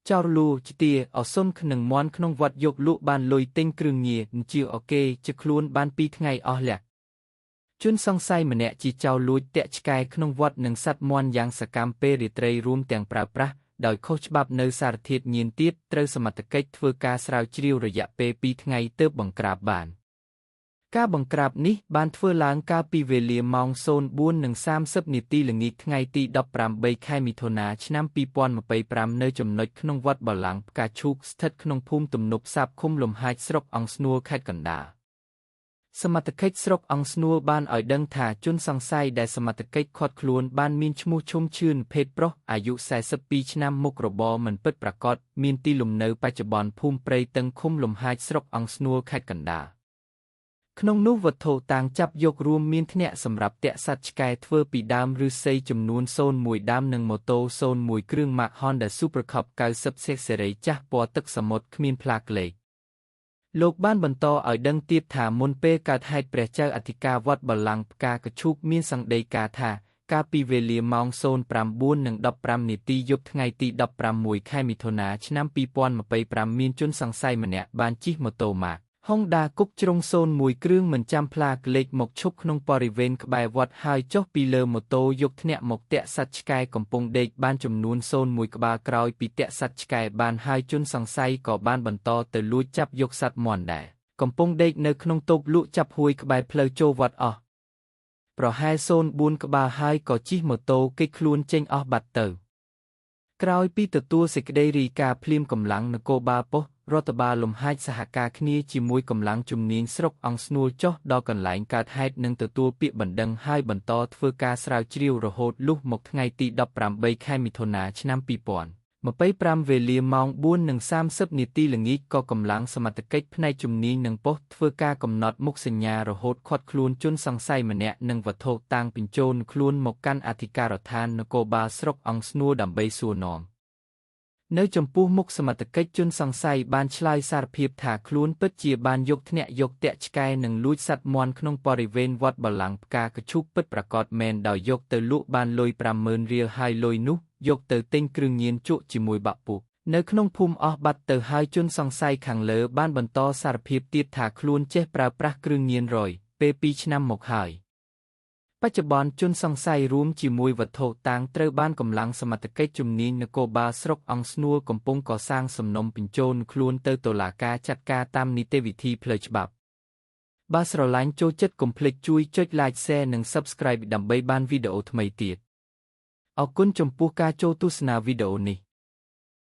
ចោរលួចទាអសុននិងមន់ក្នុងវត្តយកលក់បានលុយទិញគ្រឿងញៀនជាអូកេជាខ្លួនបាន2ថ្ងៃអស់លាក់ជនសង្ស័យម្នាក់ជាចោរលួចតាក់ឆ្កែក្នុងវត្តនិងសត្វមាន់យ៉ាងសកម្មពេលរាត្រីរួមទាំងប្រើប្រាស់ដោយខុសច្បាប់នៅសារធាតុញៀនទៀតត្រូវសមត្ថកិច្ចធ្វើការស្រាវជ្រាវរយៈពេល2ថ្ងៃទើបបង្ក្រាបបានការបង្ក្រាបនេះបានធ្វើឡើងកាលពីវេលាម៉ោង 04:30 នាទីល្ងាចថ្ងៃទី18ខែមិថុនាឆ្នាំ2025នៅចំណុចក្នុងវត្តបល្ល័ង្កផ្កាឈូកស្ថិតក្នុងភូមិទំនប់សាបឃុំលំហាចស្រុកអង្គស្នួលខេត្តកណ្ដាលសមត្ថកិច្ចស្រុកអង្គស្នួលបានឲ្យដឹងថាជនសង្ស័យដែលសមត្ថកិច្ចឃាត់ខ្លួនបានមានឈ្មោះឈុំឈឿនភេទប្រុសអាយុ42ឆ្នាំមុខរបរមិនពិតប្រាកដមានទីលំនៅបច្ចុប្បន្នភូមិព្រៃតឹងឃុំលំហាចស្រុកអង្គស្នួលខេត្តកណ្ដាលក្នុងនោះវត្ថុតាងចាប់យករួមមានធ្នាក់សម្រាប់ទាក់សត្វឆ្កែធ្វើពីដើមឫស្សីចំនួន01ដើមនិងម៉ូតូ01គ្រឿងម៉ាក Honda Super Cub 90សេរីចាស់ពណ៌ទឹកសមុទ្រគ្មានផ្លាកលេខលោកបានបន្តឲ្យដឹងទៀតថាមុនពេលកើតហេតុព្រះចៅអធិការវត្តបល្ល័ង្កផ្កាកឈូកមានសង្ដីកាថាកាលពីវេលាម៉ោង 09:15 នាទីយប់ថ្ងៃទី16ខែមិថុនាឆ្នាំ2025មានជនសង្ស័យម្នាក់បានជិះម៉ូតូម៉ាក Honda គុកជ្រុង01គ្រឿងមិនចាំផ្លាកលេខមកឈប់ក្នុងបរិវេណក្បែរវត្តហើយចុះពីលើម៉ូតូយកធ្នាក់មកទាក់សត្វឆ្កែកំពុងដេកបានចំនួន01ក្បាលក្រោយពីទាក់សត្វឆ្កែបានហើយជនសង្ស័យក៏បានបន្តទៅលួចចាប់យកសត្វមាន់ដែរកំពុងដេកនៅក្នុងតូបលក់ចាប់ហួយក្បែរផ្លូវចូលវត្តអស់ប្រហែល04ក្បាលហើយក៏ជិះម៉ូតូគេចខ្លួនចេញអស់បាត់ទៅក្រោយពីទទួលសេចក្តីរាយការណ៍ភ្លាមកម្លាំងនគរបាលប៉ុស្តិ៍រដ្ឋបាលលំហាចសហការគ្នាជាមួយកម្លាំងជំនាញស្រុកអង្គស្នួលចុះដល់កន្លែងកើតហេតុនិងទទួលពាក្យបណ្ដឹងហើយបន្តធ្វើការស្រាវជ្រាវរហូតលុះមកថ្ងៃទី18ខែមិថុនាឆ្នាំ2025វេលាម៉ោង 4:30 នាទីល្ងាចក៏កម្លាំងសមត្ថកិច្ចផ្នែកជំនាញនិងប៉ុស្តិ៍ធ្វើការកំណត់មុខសញ្ញារហូតឃាត់ខ្លួនជនសង្ស័យម្នាក់និងវត្ថុតាងបញ្ចូលខ្លួនមកកាន់អធិការដ្ឋាននគរបាលស្រុកអង្គស្នួលដើម្បីសួរនាំនៅចំពោះមុខសមត្ថកិច្ចជនសង្ស័យបានឆ្លើយសារភាពថាខ្លួនពិតជាបានយកធ្នាក់យកទាក់ឆ្កែនិងលួចសត្វមាន់ក្នុងបរិវេណវត្តបល្ល័ង្កផ្កាកឈូកពិតប្រាកដមែនដោយយកទៅលក់បានលុយ50000រៀលហើយលុយនោះយកទៅទិញគ្រឿងញៀនជក់ជាមួយបាក់ពួកនៅក្នុងភូមិអស់បាត់ទៅហើយជនសង្ស័យខាងលើបានបន្តសារភាពទៀតថាខ្លួនចេះប្រើប្រាស់គ្រឿងញៀនរយពេល2ឆ្នាំមកហើយបច្ចុប្បន្នជនសង្ស័យរួមជាមួយវត្ថុតាងត្រូវបានកម្លាំងសមត្ថកិច្ចជំនាញនគរបាលស្រុកអង្គស្នួលកំពុងកសាងសំណុំបញ្ចូលខ្លួនទៅតុលាការចាត់ការតាមនីតិវិធីផ្លូវច្បាប់បើស្រឡាញ់ចូលចិត្តកុំភ្លេចជួយចុច Like Share និង Subscribe ដើម្បីបានវីដេអូថ្មីទៀតអរគុណចំពោះការចូលទស្សនាវីដេអូនេះ។